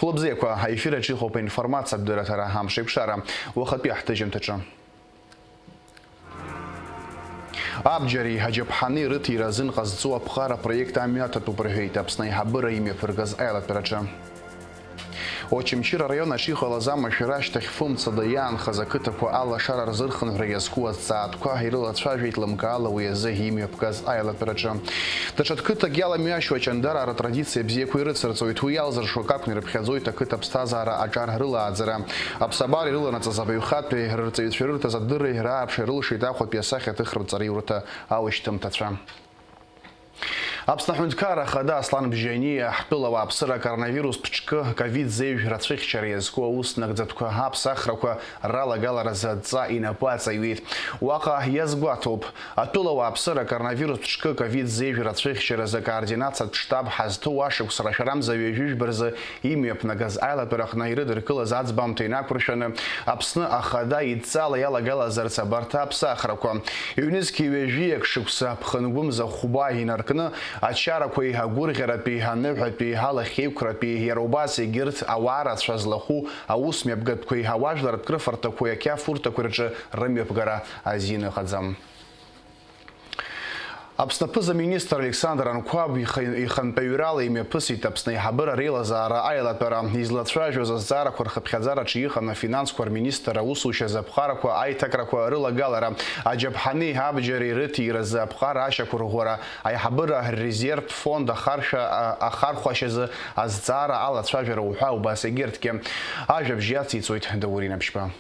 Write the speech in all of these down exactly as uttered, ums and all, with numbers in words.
Лыбзиақәа, аефир аҿы иҟоуп аинформациатә дырраҭара Амшеиқәшара, уахатәи ҳҭыжьымҭаҿы. Абџьари аџьаԥҳани рыҭира азын ҟазҵо аԥҟара апроект амҩаҭатәуп рҳәеит Аԥсны аиҳабыра имҩаԥыргаз аилатәараҿы. Очамчыра араион аҿы иҟалаз амашәыр ашьҭахь фымцада иаанхаз ақыҭақәа алашара рзырхынҳәра иазку азҵаатәқәа ирылацәажәеит лымкаала уи азы имҩаԥгаз аилатәараҿы. Даҽа қыҭак иаламҩашьо ачандараа рытрадициа бзиақәа ирыцырҵоит, уи иалзыршо акакәны ирыԥхьаӡоит ақыҭа аԥсҭазаара аҿар рылааӡара. Аԥсабара ирыланаҵаз абаҩхатәреи рырҵаҩцәа ирырҭаз адырреи рааԥшра ирылшеит Аҟәатәи асахьаҭыхратә ҵараиурҭа аушьҭымҭацәа. Аԥсны Аҳәынҭқарра Ахада Аслан Бжьаниа ҳтәыла ауааԥсыра акоронавирустә ҿкы, ковид зеижә рацәыхьчара иазку аус нагӡатәқәа аԥсахрақәа ралагаларазы адҵа инапы аҵаҩит. Уаҟа иазгәаҭоуп, атәыла ауааԥсыра акоронавирустә ҿкы, ковид зеижә рацәыхьчаразы акоординациатә штаб ҳазҭоу ашықәс рашәарамза ҩажәи жәба рзы имҩаԥнагаз аилатәара аҟны ирыдыркылаз аӡбамҭа инақәыршәаны, Аԥсны Ахада идҵала иалагалазарц абарҭ аԥсахрақәа. Ҩнызқьи ҩажәи акы шықәса аԥхынгәымза хәба инаркны, ачарақәеи агәырӷьаратәи, аныҳәатәи, алахьеиқәратәи, иара убас егьырҭ ауаа рацәа злахәу аус мҩаԥгатәқәеи ауаажәларратә крыфарҭақәеи ақьафурҭақәеи рҿы рымҩаԥгара азин ыҟаӡам. Аԥсны аԥыза-министр Александр Анқәаб ихы-, ихантәаҩрала имҩаԥысит Аԥсны аиҳабыра реилазаара аилатәара. Излацәажәоз азҵаарақәа рхыԥхьаӡараҿы иҟан афинансқәа рминистр аусушьа азы аԥҟарақәа аиҭакрақәа рылагалара, аџьаԥҳани абџьари рыҭиразы аԥҟара ашьақәырӷәӷәара, аиҳабыра ррезервтә фонд ахаршәа, а-, ахархәашьазы азҵаара алацәажәара уҳәа убас егьырҭгьы. Ажәабжь иациҵоит Даур Инаԥшьба.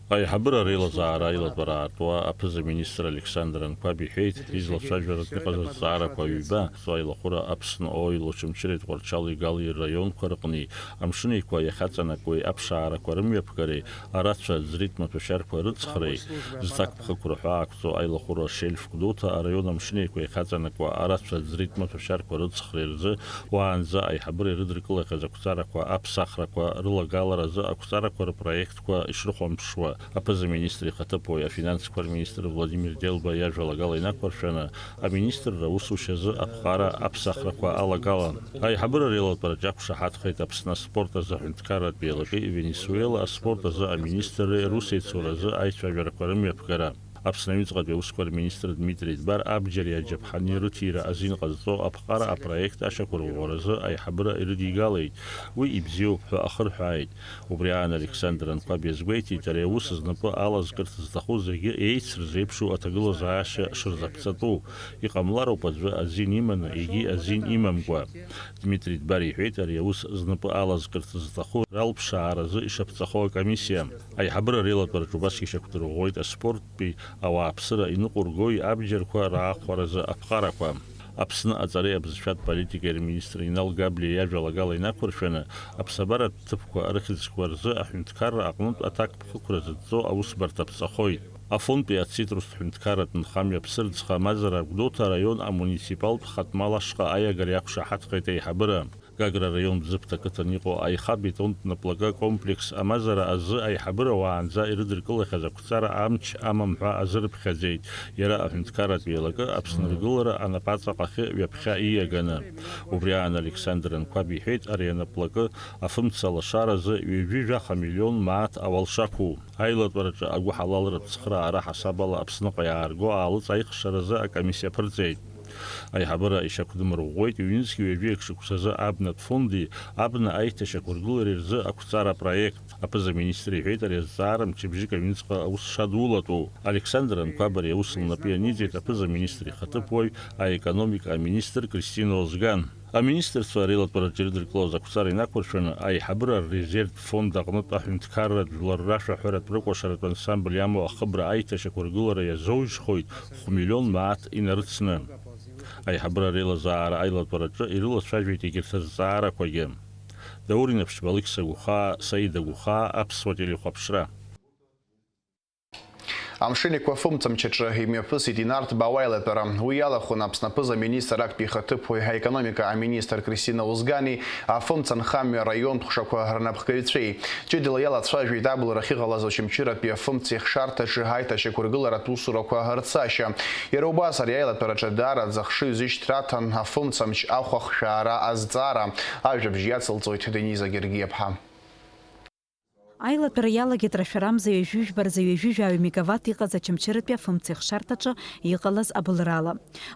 Аиҳабыра реилазаара аилатәара аартуа аԥыза-министр Александр Анқәаб иҳәеит, излацәажәаратә иҟаз азҵаарақәа ҩба, аилахәыра Аԥсны Оил, Очамчыреи Тҟәарчали Галеи рраионқәа рыҟни, Амшын Еиқәа иахьаҵанакуеи аԥшаарақәа рымҩаԥгареи, арацәа аӡритә маҭәашьарқәа рыҵхреи, зҭакԥхықәра ҳәа ақәҵоу аилахәыра Шельф Гәдоуҭа араион Амшын Еиқәа иахьаҵанакуа арацәа аӡритә маҭәашьарқәа рыҵхреи рзы уаанӡа аиҳабыра ирыдыркылахьаз ақәҵарақәа аԥсахрақәа рылагаларазы ақәҵарақәа рпроект ишрыхәамԥшуа, аԥыза-министр ихаҭыԥуаҩ афинансқәа рминистр Владимир Делба иажәалагала инақәыршәаны, аминистрра аусушьа азы аԥҟара аԥсахрақәа алагалан. Аиҳабыра реилатәараҿы иақәшаҳаҭхеит Аԥсны аспорт азы аҳәынҭқарратә еилакеи Венесуела аспорт азы аминистрреи русеицуразы аицәажәарақәа рымҩаԥгара. Аԥсны аҩныҵҟатәи аусқәа рминистр Дмитри Дбар абџьари аџьаԥҳани рыҭира азин ҟазҵо аԥҟара апроект ашьақәырӷәӷәаразы аиҳабыра ирыдигалеит. Уи ибзиоуп ҳәа ахырҳәааит. Убри аан Александр Анқәаб иазгәеиҭеит, ари аус знапы алазкырц зҭаху зегьы еицырзеиԥшу аҭагылазаашьа шырзаԥҵатәу. Иҟамлароуп аӡәы азин иманы, егьи азин имамкәа. Дмитри Дбар иҳәеит, ари аус знапы алазкырц зҭаху ралԥшааразы ишаԥҵахо акомиссиа. Аиҳабыра реилатәараҿы убасгьы ишьақәдырӷәӷәоит аспорттәи ауааԥсыра иныҟәыргои абџьарқәа раахәаразы аԥҟарақәа. Аԥсны аҵареи абызшәатә политикеи рминистр Инал Габлиа иажәалагала инақәыршәаны, аԥсабаратә ҭыԥқәа рыхьӡқәа рзы аҳәынҭқарра аҟнытә аҭакԥхықәра зыдҵо аусбарҭа ԥҵәахоит. Афонтәи ацитрустә ҳәынҭқарратә нхамҩа Ԥсырӡха Мазара Гәдоуҭа араион амуниципалтә хатә мал ашҟа аиагара иақәшаҳаҭхеит аиҳабыра. Гагра араион Бзыԥҭа ақыҭан иҟоу аихабетонтә наплакы акомплекс амазара азы аиҳабыра уаанӡа ирыдыркылахьаз ақәҵара амч амам ҳәа азырыԥхьаӡеит иара аҳәынҭқарратә еилакы Аԥсны ргылара анапаҵаҟахьы ҩаԥхьа ииаганы. Убри аан Александр Анқәаб иҳәеит, ари анаплакы афымца лашаразы ҩажәи жәаха миллион мааҭ ауал шақәу. Аилатәараҿы агәыҳалалратә цхыраара ҳасабала Аԥсныҟа иаарго аалыҵ аихшаразы акомиссиа аԥырҵеит. Аиҳабыра ишьақәдмырӷәӷәеит ҩнызқь ҩажәи акы шықәсазы абнатә фонди абна аиҭашьақәыргылареи рзы ақәҵара апроект. Аԥыза-министр иҳәеит, ари азҵаара мчыбжьык аҩныҵҟа аус шадулатәу. Александр Анқәаб ари аус лнапы ианиҵеит аԥыза-министр ихаҭыԥуаҩ, аекономика аминистр Кристина Озган. Аминистрцәа реилатәараҿы ирыдыркылаз ақәҵара инақәыршәаны, аиҳабыра ррезервтә фонд аҟнытә аҳәынҭқарратә жәлар рашәаҳәаратә рыкәашаратә ансамбль иамоу ахыбра аиҭашьақәыргылара иазоужьхоит хә-миллион мааҭ инарыцны. Аиҳабыра реилазаара аилатәараҿы ирылацәажәеит егьырҭ азҵаарақәагьы. Даур Инаԥшьба, Алықьса Гәхаа, Саида Гәхаа, Аԥсуа телехәаԥшра. Амшын Еиқәа афымцамч аҿы имҩаԥысит инарҭбаау аилатәара. Уи иалахәын Аԥсны аԥыза-министр актәи ихаҭыԥуаҩ, аекономика аминистр Кристина Озгани, афымца нхамҩа араионтә ҟәшақәа рнапхгаҩцәеи. Ҷыдала иалацәажәеит абылра ахьыҟалаз Очамчыратәи афымцеихшарҭаҿы аиҭашьақәыргыларатә усурақәа рцашьа. Иара убас ари аилатәараҿы даараӡа ахшыҩ зышьҭра аҭан афымцамч ахәа ахшәаара азҵаара. Ажәабжь иацылҵоит Дениза Гергиаԥҳа. Аилатәара иалагеит рашәарамза ҩажәи жәба рзы ҩажәи жәаҩа мегаватт иҟаз Очамчыратәи афымцеихшарҭаҿы иҟалаз абылрала.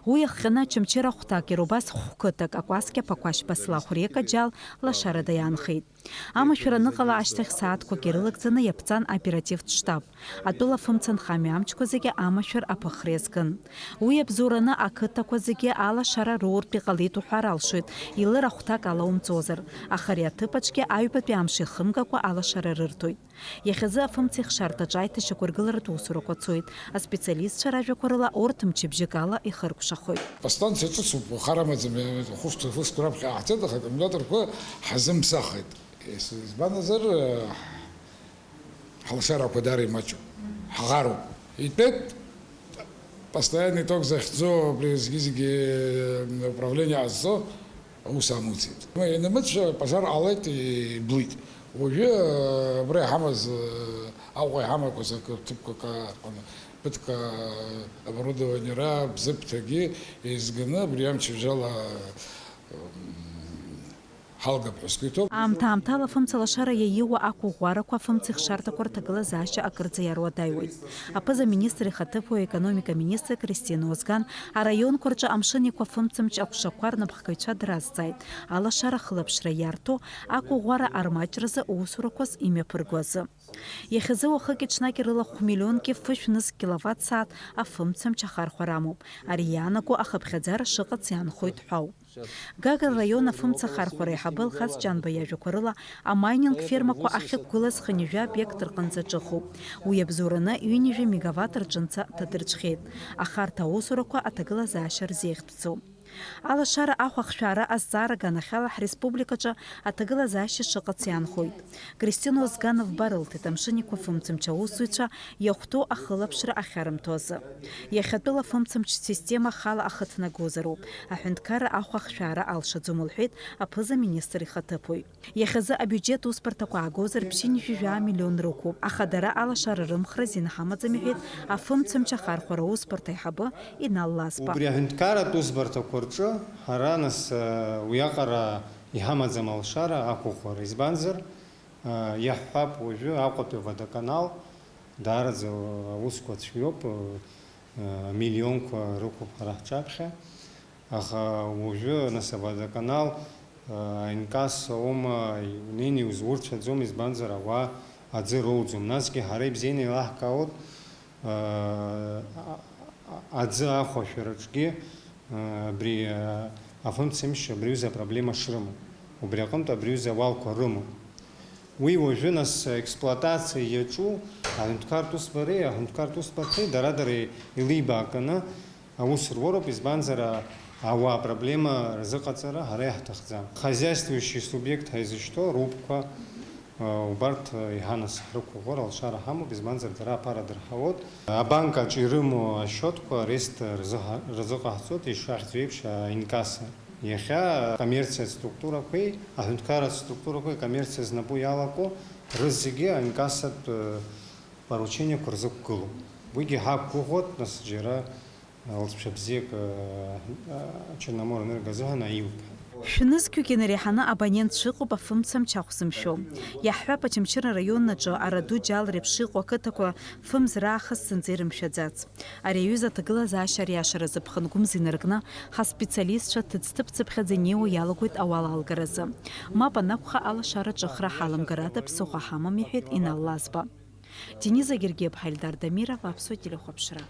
Уи иахҟьаны Очамчыра ахәҭак, иара убас хәқыҭак, акәасқьа Ԥақәашь Баслахә Река Џьал лашарада иаанхеит. Амашәыр аныҟала ашьҭахь сааҭқәак ирылагӡаны иаԥҵан аоперативтә штаб. Атәыла афымца нхамҩа амчқәа зегьы амашәыр аԥыхра иазкын. Уи иабзоураны ақыҭақәа зегьы алашара роуртә иҟалеит уҳәар алшоит, илыр ахәҭак ала умҵозар, аха ари аҭыԥ аҿгьы аҩбатәи амш ихымгакәа алашара рырҭоит. Иахьазы афымцеихшарҭаҿы аиҭашьақәыргыларатә усурақәа цоит. Аспециалистцәа ражәақәа рыла, урҭ мчыбжьык ала ихыркәшахоит. Астанциа ҿыцуп, хар амаӡам, хәышықәса, фышықәса раԥхьа иҟаҳҵеит, аха аккумулиаторқәа ҳазымԥсахит. Избанзар, ҳалшарақәа даара имаҷуп, ҳӷаруп. Итәеит постоянный ток захьӡу абри зегьы-зегьы управление ҟазҵо аус амуӡеит. Ианымыцәа пожар ҟалеит, иблит. Уажәы абра иҳамаз, Аҟәа иҳамақәаз акы ҭыԥқәак аҟны ԥыҭк оборудование ра бзыԥҭагьы еизганы абри амчыбжьала ҳалгап ҳәа сгәы иҭоуп. Аамҭа-аамҭала афымца лашара иаиуа ақәыӷәӷәарақәа афымцеихшарҭақәа рҭагылазаашьа акырӡа иаруадаҩуеит. Аԥыза-министр ихаҭыԥуаҩ, аекономика министр Кристина Озган араионқәа рҿы Амшын Еиқәа афымцамч аҟәшақәа рнапхгаҩцәа дразҵааит, алашара ахылаԥшра иарҭо, ақәыӷәӷәара армаҷразы усурақәас имҩаԥырго азы. Иахьазы уахыки-ҽнаки рыла хә-миллионки фышә нызқь киловатт-сааҭ афымцамч ахархәара амоуп. Ари иаанаго ахыԥхьаӡара шыҟац иаанхоит ҳәа ауп. Гагра раион афымца ахархәара аиҳабы Алхас Ҷанба иажәақәа рыла, амайнинг фермақәа ахьықәгылаз хынҩажәа обиект рҟынӡа ҿыхуп. Уи абзоураны ҩынҩажәа мегаватт рҿынӡа ҭадырцәхьеит. Аха арҭ аусурақәа аҭагылазаашьа рзеиӷьтәӡом. Алашара ахә ахшәаара азҵаара аганахьала ҳреспубликаҿы аҭагылазаашьа шыҟац иаанхоит. Кристина Озганов барылҭеит Амшын Еиқәа афымцамч аусзуҩцәа иахәҭоу ахылаԥшра ахьарымҭо азы. Иахьатәыла афымцамч система ахала ахы ҭнагозароуп, аҳәынҭқарра ахә ахшәаара алшаӡом, лҳәеит аԥыза-министр ихаҭыԥуаҩ. Иахьазы абиуџьет усбарҭақәа аагозар ԥшьынҩажәи жәаа миллион рықәуп, аха дара алашара рымхразы инаҳамаӡам, иҳәеит афымцамч ахархәара усбарҭа аиҳабы Инал Лазба. Убри аҳәынҭқарратә усбарҭақәа рҿы ҳара нас, э, уиаҟара иҳамаӡам алшара ақәыӷәӷәара, избанзар, э, иаҳҳәап, уажәы Аҟәатәи аводоканал даараӡа аусқәа цәгьоуп, э, э, миллионқәа рықәуп ҳара ҳҿаԥхьа. Аха уажәы, нас, аводоканал, а, инкасса аума, унеины иузурцәаӡом, избанзар, ауаа аӡы роуӡом. Насгьы ҳара ибзианы еилаҳкаауеит, а, а, аӡы ахәашәараҿгьы, а, абри, а, афымцамч абри аҩыза апроблема шрымоу. Убри аҟынтә абри аҩыза ауалқәа рымоуп. Уи уажәы, нас, аексплуатациа иаҿу аҳәынҭқарратә усбареи аҳәынҭқарратә усбарҭеи дара-дара илибаканы аус руроуп, избанзар, а-, ауаа апроблема рзыҟаҵара ҳара иаҳҭахӡам. Хозяйствующий субиект ҳәа изышьҭоу рупқәа, а, убарҭ, а, еиҳа нас ҳрықәыӷәӷәар алшара ҳамоуп, избанзар, дара аԥара дырҳауоит. Абанк аҿы ирымоу асчиотқәа арест рзыҳа-, рзыҟаҳҵоит, ишахьӡу еиԥш, а, инкасса. Иахьа акоммерциатә структурақәеи аҳәынҭқарратә структурақәеи акоммерциа знапы иалаку рызегьы аинкассатә поручениақәа рзықәгылоуп. Уигьы ҳақәгәыӷуеит, нас, џьара лҵшәа бзиак, а, Черноморэнерго азыҳәан аиуп ҳәа. Шәнызқьҩык инареиҳаны абонентцәа ыҟоуп афымцамч ахә зымшәо. Иаҳҳәап, Очамчыра араион аҿы Араду, Џьал реиԥш иҟоу ақыҭақәа фымз раахыс зынӡа ирымшәаӡац. Ари аҩыза аҭагылазаашьа ариашаразы ԥхынгәымз инаркны, ҳаспециалистцәа ҭыӡҭыԥцыԥхьаӡа инеиуа иалагоит ауал алгаразы. Мап анакәха, алашара аҿыхра ҳаламгар ада ԥсыхәа ҳамам, иҳәеит Инал Лазба. Дениза Гергиаԥҳа, Ильдар Дамиров, Аԥсуа телехәаԥшра.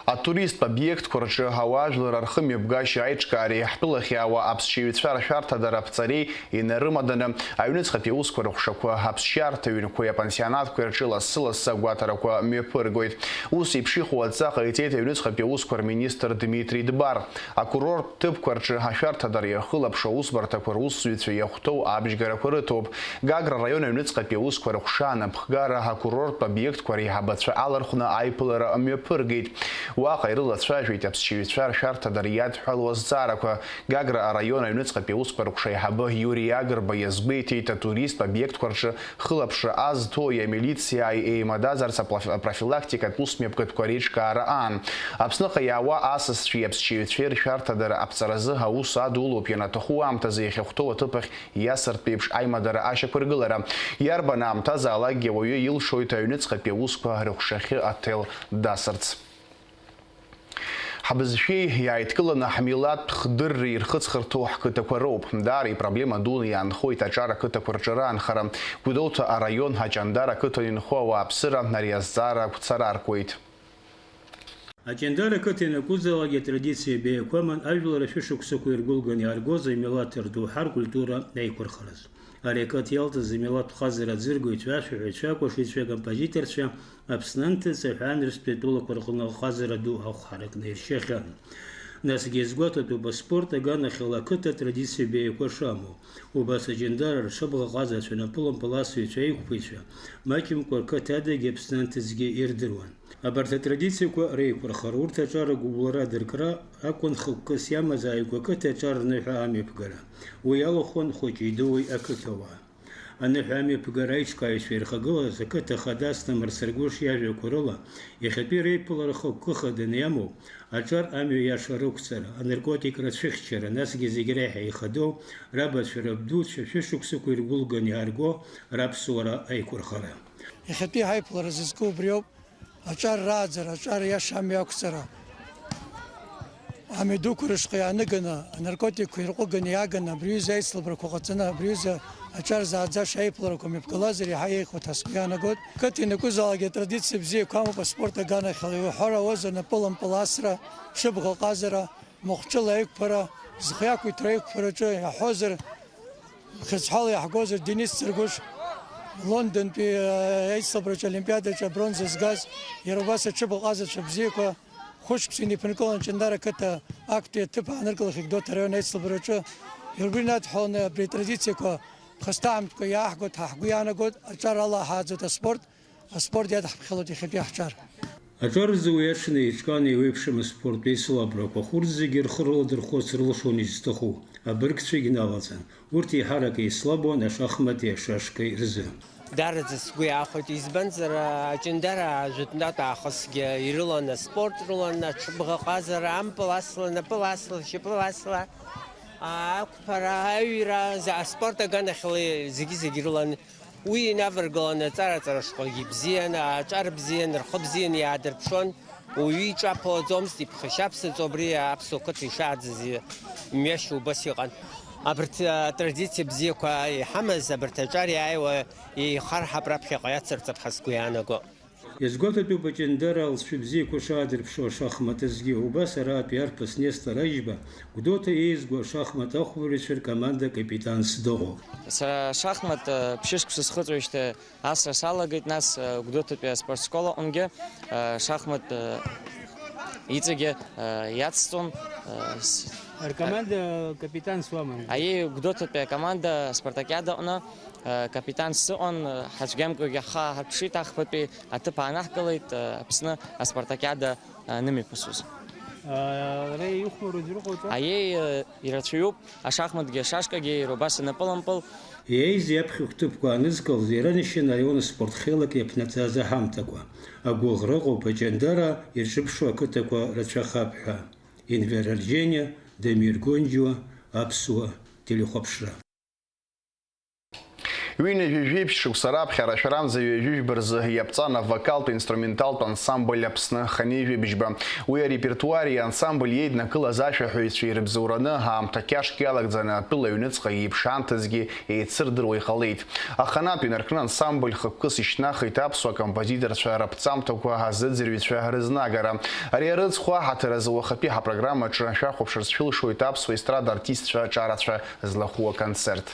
Атуристтә обиектқәа рҿы ауаажәлар рхымҩаԥгашьа аиҿкаареи ҳтәылахь иаауа аԥсшьаҩцәа ршәарҭадара аԥҵареи инарымаданы, аҩныҵҟатәи аусқәа рыхәшақәа аԥсшьарҭа ҩнқәеи апансионатқәеи рҿы лассы-лассы агәаҭарақәа мҩаԥыргоит. Ус еиԥш иҟоу адҵа ҟаиҵеит аҩныҵҟатәи аусқәа рминистр Дмитри Дбар. Акурорттә ҭыԥқәа рҿы ашәарҭадара иахылаԥшуа аусбарҭақәа русзуҩцәа иахәҭоу абжьгарақәа рыҭоуп. Гагра араион аҩныҵҟатәи аусқәа рыхәшаа анапхгара акурорттә обиектқәа реиҳабацәа алархәны аиԥылара мҩаԥыргеит. Уаҟа ирылацәажәеит аԥсшьаҩцәа ршәарҭадара иадҳәалоу азҵаарақәа. Гагра араион аҩныҵҟатәи аусқәа рыхәша аиҳабы Иури Агрба иазгәеиҭеит, атуристтә обиектқәа рҿы хылаԥшра азҭои амилициааи еимадазарц аплаф-, апрофилактикатә усмҩаԥгатәқәа реиҿкаара аан. Аԥсныҟа иаауа асасцәеи аԥсшьаҩцәеи ршәарҭадара аԥҵаразы аус адулоуп, ианаҭаху аамҭазы иахьахәҭоу аҭыԥ ахь иасыртә еиԥш аимадара ашьақәыргылара. Иарбан аамҭазаалакгьы ауаҩы илшоит аҩныҵҟатәи аусқәа рыхәшахьы аҭел дасырц. Ҳбызшәеи иааидкыланы ҳмилаҭтә хдырреи ирхыҵхырҭоу ҳқыҭақәа роуп. Даара ипроблема дуны иаанхоит аҿар ақыҭақәа рҿы раанхара. Гәдоуҭа араион Аҷандар ақыҭан инхо ауааԥсыра ари азҵаара агәцара аркуеит. Аҷандар ақыҭа ианакәызаалакгьы атрадициа баиақәа аман, ажәлар ашәышықәсақәа иргәылган иааргоз амилаҭ рдоуҳа ркультура аиқәырхараз. Ари акыҭа иалҵыз амилаҭтә ҟазара аӡыргаҩцәа, ашәаҳәаҩцәа, акәашаҩцәа, акомпозиторцәа, Аԥсны анҭыҵ аҳәаанырцәтәи атәылақәа рҟны ҟазара ду ахә ҳаракны иршьахьан. Насгьы иазгәаҭатәуп аспорт аганахьала ақыҭа атрадициа баиақәа шамоу. Убас аҷандара рҽыбӷаҟазацәа, напылампыл асыҩцәа, аиқәԥаҩцәа, маҷымкәа рқыҭа адагьы Аԥсны анҭыҵгьы ирдыруан. Абарҭ атрадициақәа реиқәырхара, урҭ аҿар агәыблра адыркра акәын хықәкыс иамаз ааигәа ақыҭа аҿар рныҳәа амҩаԥгара. Уи алахәын хәыҷи-дуи ақыҭауаа. Аныҳәа амҩаԥгара аиҿкааҩцәа ирхагылаз ақыҭа ахада Асҭамыр Саргәыш иажәақәа рыла, иахьатәи реиԥылара хықәкы хаданы иамоуп аҿар амҩа иаша рықәҵара, анаркотик рацәыхьчара, насгьы зегь реиҳа ихадоу рабацәа, рабдуцәа шәышықәсақәа иргәылган иаарго раԥсуара аиқәырхара. Иахьатәи ҳаиԥылара зызку убриоуп. Аҿар рааӡара, аҿар иаша амҩа ақәҵара, амҩа дуқәа рышҟа иаанаганы, анаркотикқәа ирҟәыганы иааганы, абри аҩыза аицлабрақәа ҟаҵаны, абри аҩыза аҿар зааӡаша аиԥыларақәа мҩаԥгалазар, иаҳа еиӷьу ҭаскы иаанагоит. Қыҭа ианакәызаалакгьы атрадициа бзиақәа амоуп аспорт аганахьала, иуҳәар ауазар, напылампыл асра, шыбӷа ҟазара, махәҿыла аиқәԥара, зхы иақәиҭра аиқәԥараҿы иаҳҳәозар, Хьыӡҳәала иаҳгозар, Денис Цыргәыш, Лондонтәи, э, аицлабраҿы, Олимпиадаҿы абронза згаз, иара убас аҽыбӷаҟазацәа бзиақәа, хәышықәса инаиԥынкылан Ҷандара ақыҭа актәи аҭыԥ ааныркылахьеит Гәдоуҭа араион аицлабраҿы. Иара убри инадҳәаланы абри атрадициақәа ԥхасҭаамҭақәа иааҳгоит, ҳа ҳгәы иаанагоит, аҿар алаҳааӡоит аспорт. Аспорт иадаҳԥхьалоит иахьатәи ҳҿар. Аҿар рзы уи аҽны еиҿкааны еиуеиԥшым аспорттә еицлабрақәа, урҭ зегьы рхы рыладырхәырц рылшон изҭаху, абыргцәагь налаҵан. Урҭ еиҳарак еицлабуан ашахмати ашашкеи рзы. Даараӡа сгәы иаахәеит, избанзар, Аҷандара жәытәнатә аахысгьы ирылан аспорт, рылан аҽыбӷаҟазара, ампыл асла, напыл асла, шьапыл асла, ақәԥара, аҩра, за-, аспорт аганахьала зегьы-зегьы рылан. Уи инаваргаланы аҵара-ҵара школгьы бзиан, аҿар бзиан, рхы бзиан иаадырԥшуан, уаҩы иҿаԥалаӡомызт, иԥхашьаԥсаҵо, абри аԥсуа қыҭа ишааӡаз мҩашьо убас иҟан. Абарҭ атрадициа бзиақәа иҳамаз, абарҭ аҿар иааиуа еихарҳап, раԥхьаҟа иацырҵап ҳәа сгәы иаанаго. Иазгәаҭатәуп Аҷандара алҵшәа бзиақәа шаадырԥшуа ашахмат азгьы. Убас аратәи арԥыс Нестор Аџьба Гәдоуҭа еизго ашахмат ахәмарҩцәа ркоманда акапитанс дыҟоуп. Сара ашахмат, э, ԥшьышықәса схыҵуеижьҭеи асра салагеит, нас, э, Гәдоуҭатәи аспортскол аҟынгьы, э, шахмат, э, иҵегьы, э, иацҵон, э, с-, Аркоманда капитанс уаман? Аиеи, Гәдоуҭатәи акоманда аспартакиада аҟны, э, капитанс сыҟан, э, ҳацәгьамкәагьы ҳхы ааҳарԥшит, ахԥатәи аҭыԥ аанаҳкылеит, э, Аԥсны аспартакиада, э, анымҩаԥысуаз. А, ара иухәмаруа џьара ыҟоуҵа? Аиеи, э, ирацәаҩуп, ашахматгьы, ашашкагьы, иара убас анапылампыл. Иеизеи аԥхьахә ҭыԥқәа аанызкылаз, иранашьан араион аспорт хеилак иаԥнаҵаз аҳамҭақәа. Агәыӷра ыҟоуп Аҷандара ирҿыԥшу ақыҭақәа рацәахап ҳәа. Енвер Арџьениа, Дамир Гонџьуа, Аԥсуа телехәаԥшра. Ҩынҩажәи жәиԥшь шықәса раԥхьа арашәарамза ҩажәи жәба рзы иаԥҵан авокалтә-инструменталтә ансамбль Аԥсны хынҩажәи быжьба. Уи арепертуари ансамбль иеиднакылаз ашәаҳәаҩцәа ирыбзоураны, аамҭа қьаҿк иалагӡаны атәыла аҩныҵҟа иеиԥш аамҭазгьы еицырдыруа иҟалеит. Аханатә инаркны ансамбль хықәкыс ишьҭнахит аԥсуа композиторцәа раԥҵамҭақәа азыӡырҩцәа рызнагара. Ари арыцхә аҳаҭыр азы уахатәи ҳапрограммаҿы шәахәаԥшырц шәылшоит аԥсуа естрада артистцәа аҿарацәа злахәу аконцерт.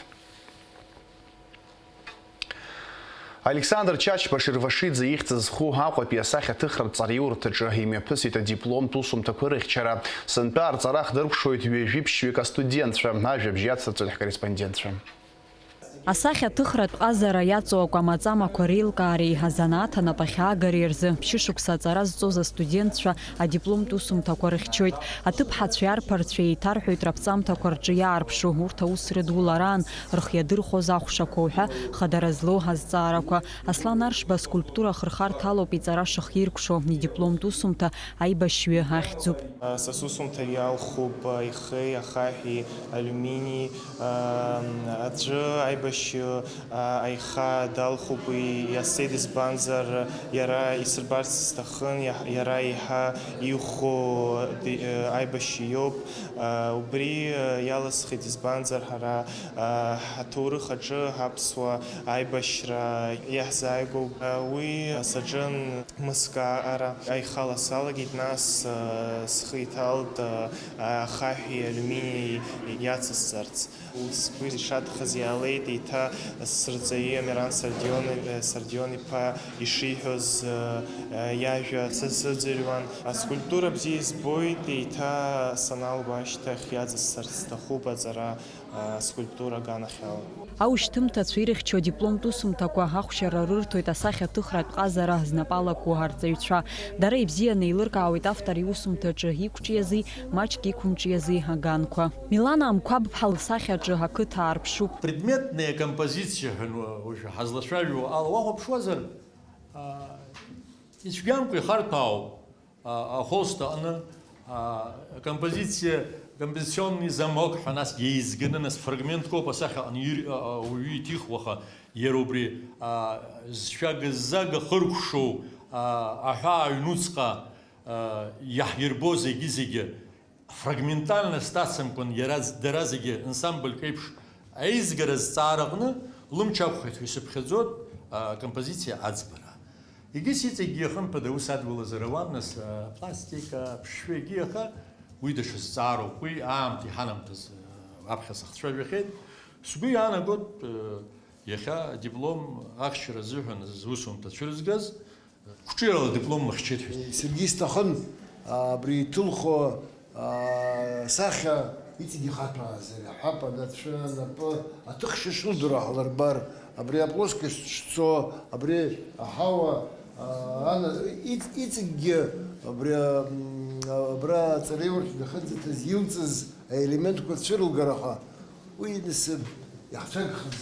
Александр Чачба Шервашиӡе ихьӡ зху Аҟәатәи асахьаҭыхратә ҵараиурҭаҿы имҩаԥысит адипломтә усумҭақәа рыхьчара. Сынтәа арҵара хдыркәшоит ҩажәи ԥшьҩык астудентцәа, ажәабжь иацырҵоит ҳкорреспондентцәа. Асахьаҭыхратә ҟазара иаҵоу акәамаҵамақәа реилкаареи азанааҭ анапахьаагареи рзы ԥшьышықәса аҵара зҵоз астудентцәа адипломтә усумҭақәа рыхьчоит. Аҭыԥҳацәеи арԥарцәеи еиҭарҳәоит раԥҵамҭақәа рҿы иаарԥшу, урҭ аус рыдулараан, рхы иадырхәоз ахәшақәа уҳәа хадара злоу азҵаарақәа. Аслан Аршба аскульптура ахырхарҭа алоуп иҵара шахиркәшо, идипломтә усумҭа аибашьҩы ахьӡуп. Са сусумҭа иалхуп аихеи, ахаҳәи, алиумини, аӡәы аибашьҩы аиха далхуп, уи иазцеит, избанзар, иара исырбарц сҭахын, иаҳ-, иара еиҳа иӷәӷәоу ди-, аибашьҩы иоуп. Убри иалысхит, избанзар, ҳара ҳаҭоурых аҿы аԥсуа аибашьра иаҳзааигәоуп. Уи саҿын мызкы аҟара. Аихала салагеит, нас схы иҭалт ахаҳәи алиумини иацысҵарц. Сгәы ишаҭахыз иаалеит еиҭа сырҵаҩы Амиран Сардион, Сардион-иԥа ишиҳәоз иажәа сазыӡырҩуан. Аскульптура бзиа избоит, еиҭа саналга ашьҭахь иаҵысҵарц сҭахуп аҵара. Аскульптура аганахьала. Аушьҭымҭацәа ирыхьчо адипломтә усумҭақәа ахәшьара рырҭоит асахьаҭыхратә ҟазара знапы алаку арҵаҩцәа. Дара ибзианы еилыркаауеит автор иусумҭаҿы иқәҿиази, маҷк иқәымҿиази аганқәа. Милана Амқәаб-ԥҳа лсахьаҿы ақыҭа аарԥшуп. Предметная композициа ҳәа уажәы ҳазлацәажәо ала уахәаԥшуазар, а, ицәгьамкәа ихарҭәаауп. А, ахолст аҟны, а, композициа, композиционный замок ҳәа нас еизганы, нас фрагментк ауп асахьа аҟны ир-, а, а, ауаҩы иҭихуа, аха иара убри, а, зшәага-ззага хыркәшоу, а, аҳәаа аҩнуҵҟа, а, иаҳирбо зегьы-зегьы фрагментально сҭацамкәан иара з-, дара зегьы ансамбльк еиԥш аизгара зҵаара аҟны лымч ақәхеит ҳәа исыԥхьаӡоит, а, акомпозициа аӡбара. Егьыс иҵегьгьы, хымԥада, ус адгылазар ауан, нас, а, апластика, аԥшшәы, егьи, аха уи даҽа зҵаароуп, уи аамҭа иҳанамҭаз, а, аԥхьа сахцәажәахьеит. Сгәы иаанагоит, а, иахьа адиплом ахьчара азыҳәан зусумҭа цәырызгаз, Қәҿиарала диплом лыхьчеит ҳәа. Саргьы исҭахын, а, абри иҭылхо, а, сахьа иҵегь ихаҭәаазар, иаҳҳәап, анацәа напы аҭыхшьа шылдыруа ҳлырбар, абри аплоскость шцо, абри аҳауа, а, ана-, иҵ-, иҵегьгьы абри, а, м, абра аҵараиурҭа дахьынӡаҭаз илҵыз аелементқәа цәырылгараха, уи нас иаҳцәагхаз.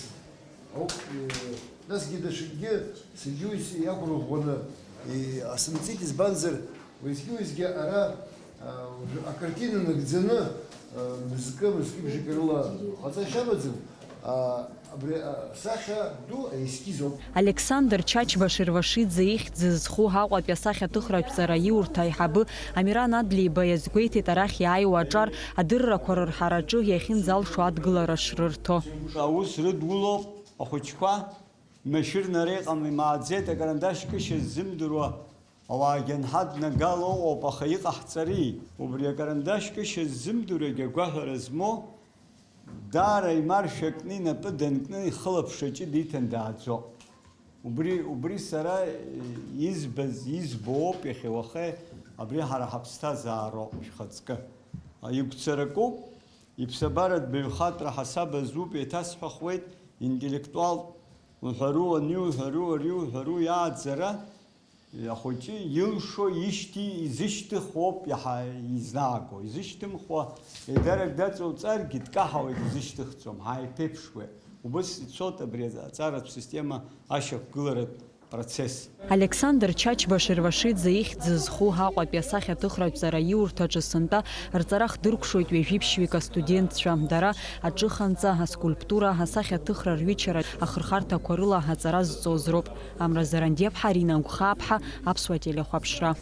Ауп, э, насгьы даҽакгьы саргьы уи иақәырӷәӷәаны, э, асымҵит, избанзар, уеизгьы-уеизгьы ара, а, уажәы акартина нагӡаны, а, мызкы, мызкы бжакы рыла ҟаҵашьа амаӡам, а, абри асахьа ду аескиз ауп. Александр Чачба Шервашиӡе ихьӡ зху Аҟәатәи асахьаҭыхратә ҵараиурҭа аиҳабы Амиран Адлеиба иазгәеиҭеит арахь иааиуа аҿар адыррақәа рырҳараҿы иахьынӡалшо адгылара шрырҭо. Аус рыдулоуп ахәыҷқәа, машәырнара иҟам, имааӡеит, акарандаш кышьа ззымдыруа ауаа џьанҳа днагала ыҟоуп, аха иҟаҳҵари? Убри акарандаш кышьа ззымдыруагь агәаҳәара змоу, даара имаршәа кны, инапы данкны, ихылаԥшра ҷыда иҭан дааӡо. Убри, убри сара избаз, избо ауп иахьа уаха, абри ҳара ҳаԥсҭазаароуп шәхаҵкы. Игәцаракуп, иԥсабаратә баҩхатәра ҳасаб азуп, еиҭасҳәахуеит, интеллектуалтә уҳәару, ани уҳәару, ари уҳәару иааӡара, ахәыҷы илшо, ишьҭи-, изышьҭыхуоуп иаҳа изнааго, изышьҭымхуа, еидарак даҵоуҵаргьы дкаҳауеит, изышьҭыхӡом, ҳааиԥеиԥшуеит. Убыс ицоит абри аҵаратә система ашьақәгыларатә Процесс. Александр Чачба Шервашиӡе ихьӡ зху Аҟәатәи асахьаҭыхратә ҵараиурҭаҿы сынтәа рҵара хдыркәшоит ҩажәи ԥшьҩык астудентцәа. Дара аҿыханҵа, аскульптура, асахьаҭыхра рҩычара ахырхарҭақәа рыла аҵара зҵоз роуп. Амра Зарандиаԥҳа, Арина Гәхааԥҳа, Аԥсуа телехәаԥшра.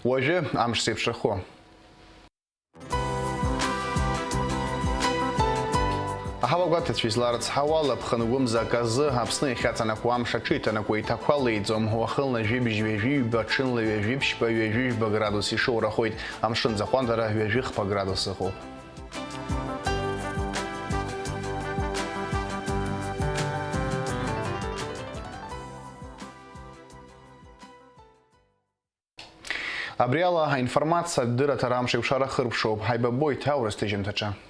Уажәы амш зеиԥшрахо. Аҳауагәаҭацәа изларыцҳауа ала, ԥхынгәымзак азы Аԥсны иахьаҵанакуа амш аҽеиҭанакуа иҭақәа леиӡом. Уахынла жәибжь ҩажәи ҩба, ҽынла ҩажәи ԥшьба, ҩажәи жәба градус ишоурахоит. Амшын аӡахәандара ҩажәи хԥа градус ыҟоуп. Абри ала аинформациатә дырраҭара амш еиқәшара хыркәшоуп. Ҳаибабоит аурыс ҭыжьымҭаҿы.